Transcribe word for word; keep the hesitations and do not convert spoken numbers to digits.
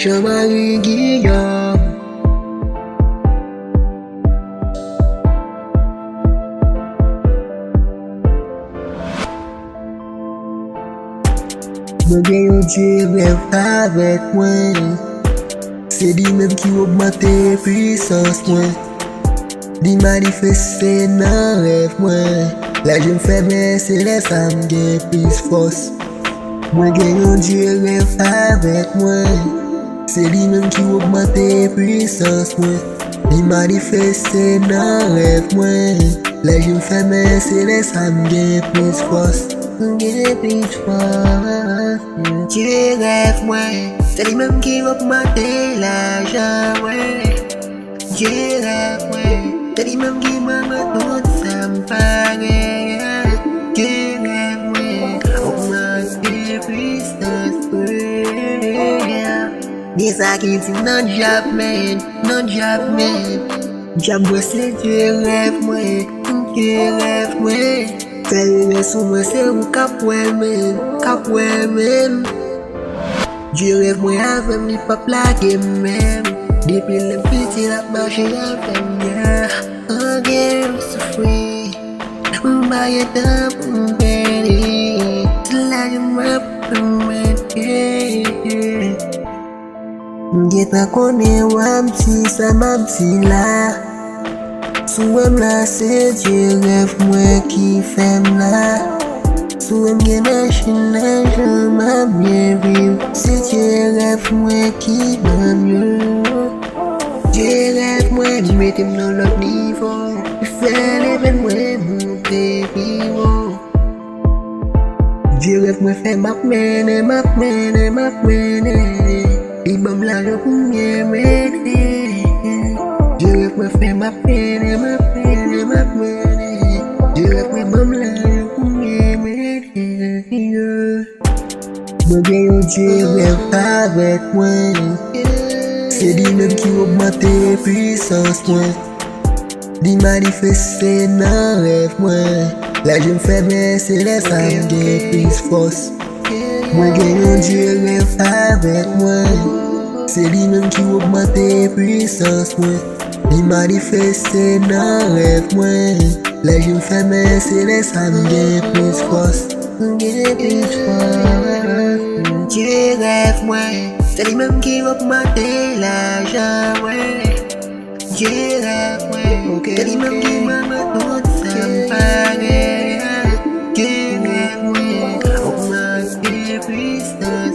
Jean-Marie Guillaume. Mwen gen yon Dye rèv avèk mwen. Se li menm ki ogmante pisans mwen. Li manifeste nan rèv mwen. Lè je m fèmen, se lè sa m gen plis fòs. Mwen gen yon Dye rèv avèk mwen. Se li menm ki ogmante pisans mwen. Li manifeste nan rèv mwen. Lè je m fèmen, se lè sa m gen plis fòs. M gen plis fòs. Dye rèv mwen. Se li menm ki ogmante lajan mwen. Dye rèv mwen. Se li menm ki ban mwen tout sa m pa genyen. Dye rèv mwen. Ogmante pisans mwen. Gen sa ki di nan djab men, nan djab men. Djab mwen se Dye rèv mwen, Dye rèv mwen. Fè rimè sou mwen se ou k ap wè l menm, k ap wè l menm. Dye rèv mwen avè m, li p ap lage m menm. Depi lè m piti l ap mache avè m, yeah. Anyen m soufri, m pa gen tan pou m pèdi. Se la je m ap mete. M gentan konnen w ap di sa m ap di la. Si w wè m la, se Dye rèv mwen ki fè m la. Si w wè m gen machin, lajan, m ap byen viv, se Dye rèv mwen ki ban m yo. Dye rèv mwen, li mete m nan lòt nivo. Li fè leve mwen monte pi wo. Dye rèv mwen fè m ap mennen, m ap mennen, m ap mennen. Li ban m lajan pou m byen mennen. Dye rèv mwen fè m ap mennen, m ap mennen, m ap mennen. Dye rèv mwen ban m lajan pou m byen mennen. Mwen gen yon Dye rèv avèk mwen. Se li menm ki ogmante pisans mwen. Li manifeste nan rèv mwen. Lè je m fèmen, se lè sa m gen plis fòs. Mwen gen yon Dye rèv avèk mwen. Se li menm ki ogmante pisans mwen. Li manifeste nan rèv mwen. Lè je m fèmen, se lè sa m gen plis fòs. M gen plis fòs. Dye rèv mwen. Se li menm ki ogmante lajan mwen. Dye rèv mwen, ok, se li menm ki ban mwen tout sa m pa genyen. Dye rèv mwen, ogmante pisans